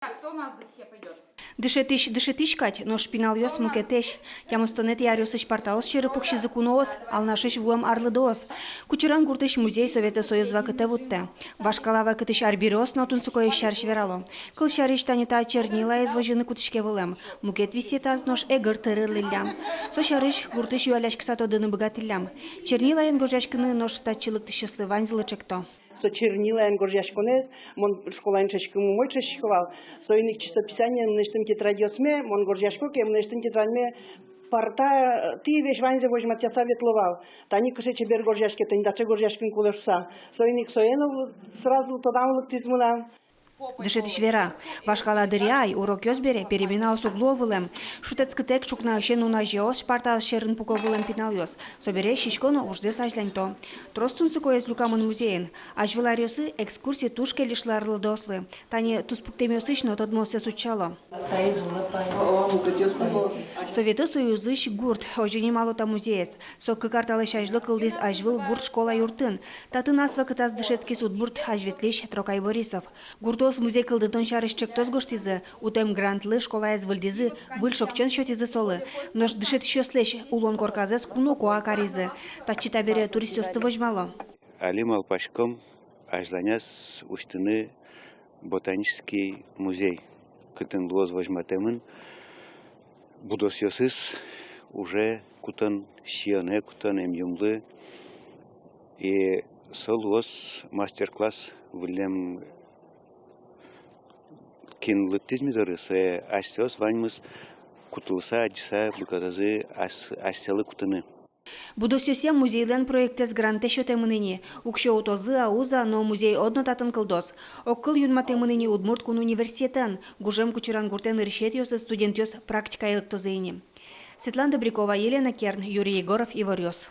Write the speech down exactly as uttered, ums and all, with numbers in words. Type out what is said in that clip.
Так, кто у нас в доске пойдёт? Дышетӥсь дышетӥсь кадь, нош пиналъёс мукетэсь. Тямыстонэтӥ аръёсысь партаос сьӧры пуксизы куноос, Алнашысь вуэм арлыдоос. Кучыран гуртысь музей Советэ Союз вакытэ вуттэ. Вашкала вакытысь арбериос но тунсыкоез сярысь верало. Кылсярысь, тани та чернилаез возьыны кутӥське вылэм. Мукет висъетаз нош эгыр тыры лиллям. Со сярысь гуртысь юаляськыса тодыны быгатӥллям. Чернилаен гожъяськыны нош татчы лыктӥсьёслы ваньзылы чекто. Со чернилаен гожъяськонэз, мон школаын дышетскыкум умой дышетско вал. Соин ик чистописание мынэсьтым тетрадьёсме, мон гожъясько ке, мынэсьтым тетрадьме партатӥ весь ваньзэ возьматъяса ветло вал. Тани кыӵе чебер гожъяське, тӥни таӵе гожъяськыны кулэ шуса. Соин ик сое но сразу тодам лыктӥз мынам. Дышетӥсь вера: вашкала дыръя ай, урокъёс бере, переменаос уг луо вылэм. Шутэтскытэк ӵукнаысен нуназеос партаос сьӧрын пуко вылэм пиналъёс. Собере сисько но ужзэс азьланьто. Трос тунсыкоез люкамын музейын. Азьвыл аръёсы экскурсия туж кельшылэ арлыдоослы. Тани туспуктэмъёсысь но тодмоосыз утчало. Совето Союзысь гурт, озьы нимало та музеез. Со кык ар талэсь азьло кылдӥз азьвыл гурт школа юртын. Татын ас вакытаз дышетскиз удмурт азьветлӥсь Трокай Борисов. Гуртоос музей кылдытон сярысь чектос гожтӥзы, утэм грантлы школаез выльдӥзы, выль шокчон сётӥзы солы. Нош дышетӥсьёслэсь улон корказэс куно куа каризы. Татчы табере туристъёсты возьмало. Али малпаськом азьланяз усьтыны ботанический музей, кытын луоз возьматэмын будосъёсыз, уже кутон, сиёнэ кутон эмъюмлы. И со луоз мастер-класс выллем. Кин лыктӥз ми доры, сое асьсэос ваньмыз кутылыса, адӟыса быгатозы ас-, асьсэлы кутыны. Будосъёсъя музейлэн проектэз грантэ сётэмын ини. Уксё утозы-а, уз-а, но музей одно татын кылдоз. Огкыл юнматэмын ини Удмурт кун университетэн. Гужем Кучыран гуртэ нырысетӥосыз студентъёс практикае лыктозы ини. Светлана Добрякова, Елена Керн, Юрий Егоров, «Иворъёс».